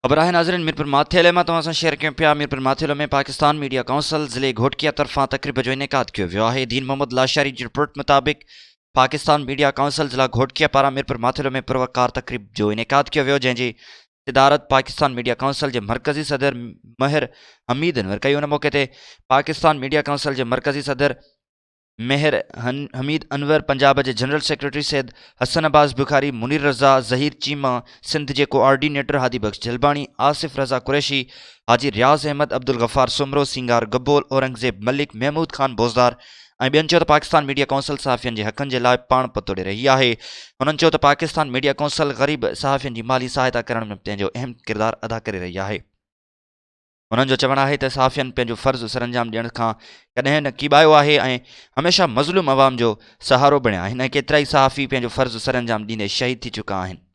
خبر آهي ناظرين ميرپور ماٿيلي مان توهان سان شيئر ڪيون پيا ميرپور ماٿيلو ۾ پاڪستان ميڊيا ڪائونسل ضلعي گهوٽڪيا طرفان تقريب جو انعقاد ڪيو ويو آهي دين محمد لاشاري جي رپورٽ مطابق پاڪستان ميڊيا ڪائونسل ضلع گهوٽڪيا پاران ميرپور ماٿيلو ۾ پروقار تقريب جو انعقاد ڪيو ويو جنهن جي صدارت پاڪستان ميڊيا ڪائونسل جي مرڪزي صدر مهر حميد انور ڪئي ان موقعي تي پاڪستان ميڊيا ڪائونسل جي مرڪزي صدر مهر حميد انور، پنجاب جي جنرل سيڪريٽري سيد حسن عباس بخاري، منير رضا، ظهير چيما، سنڌ جي ڪوآرڊينيٽر هادي بخش جلباڻي، آصف رضا قريشي، حاجي رياض احمد، عبدالغفار سومرو، سينگار گبول، اورنگزيب ملڪ، محمود خان بوزدار ۽ ٻين چيو ته پاڪستان ميڊيا ڪائونسل صحافين جي حقن جي لاء پاڻ پتوڙي رهي آهي. هنن چيو ته پاڪستان ميڊيا ڪائونسل غريب صحافين جي مالي سهائتا ڪرڻ ۾ پنهنجو اهم ڪردار ادا ڪري رهي آهي. هنن جو چوڻ آهي ته صحافين پنهنجو فرض سرانجام ڏيڻ کان ڪڏهن نه ڪيٻايو آهي ۽ هميشه مظلوم عوام جو سهارو بڻيا آهن ۽ ڪيترائي صحافي پنهنجو فرض سرانجام ڏيندي شهيد ٿي چڪا آهن.